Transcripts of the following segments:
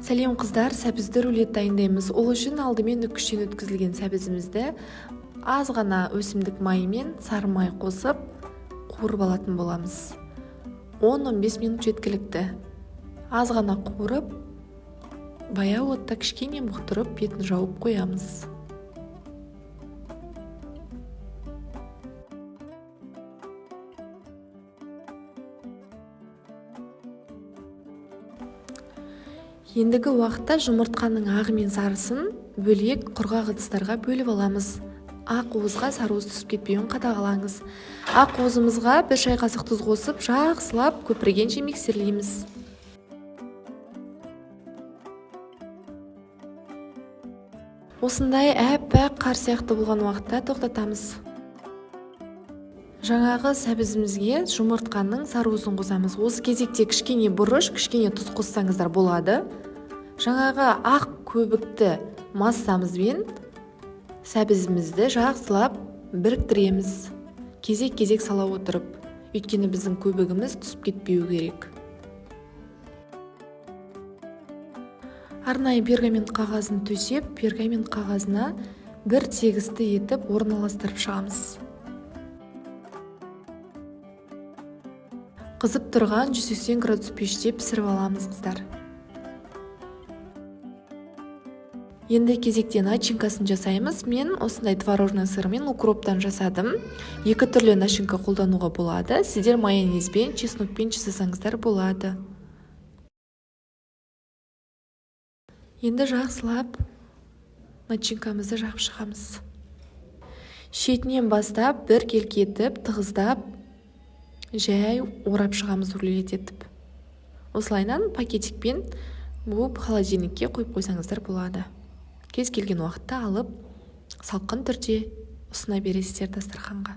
Сәлем, қыздар! Сәбізді рулет дайындаймыз. Ол үшін алдымен үккіштен өткізілген сәбізімізді аз ғана өсімдік майы мен сары май қосып қуырып алатын боламыз. 10-15 минут жеткілікті. Аз ғана қуырып, баяу отта кішкене бұқтырып, бетін жауып қоямыз. Ендігі уақытта жұмыртқаның ағы мен сарысын бөлек құрғақ ыдыстарға бөліп аламыз. Ақ уызға сары уыз түсіп кетпеуін қадағалаңыз. Ақ уызымызға 1 шай қасық тұз қосып, жақсылап көпіргенше миксерлейміз. Осындай әппақ қар сияқты болған уақытта тоқтатамыз. Жаңағы сәбізімізге жұмыртқаның сары уызын қосамыз. Осы кезекте кішкене бұрыш, кішкене тұз қоссаңыздар болады. Жаңағы ақ көбікті массамызбен сәбізімізді жақсылап біріктіреміз. Кезек-кезек сала отырып, өйткені біздің көбігіміз түсіп кетпеу керек. Арнайы пергамент қағазын төсеп, пергамент қағазына бір тегісті етіп орналастырып шығамыз. Қызып тұрған 180 градус пеште пісіріп аламыз, қыздар. Енді кезекте начинкасын жасаймыз. Мен осындай творожный сырмен укроптан жасадым. Екі түрлі начинка қолдануға болады. Сіздер майонезбен, чеснокпен жасасаңыздар болады. Енді жақсылап начинкамызды жағып шығамыз. Шетінен бастап бір келкі етіп, тығыздап, жай орап шығамыз рулет етіп. Осылайынан пакетикпен буып холодильникке қойып қойсаңыздар болады. Кез келген уақытта алып, салқын түрде ұсына бересіздер дастарханға.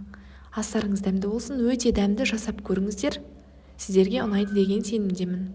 Астарыңыз дәмді болсын, өте дәмді жасап көріңіздер. Сіздерге ұнайды деген сенімдемін.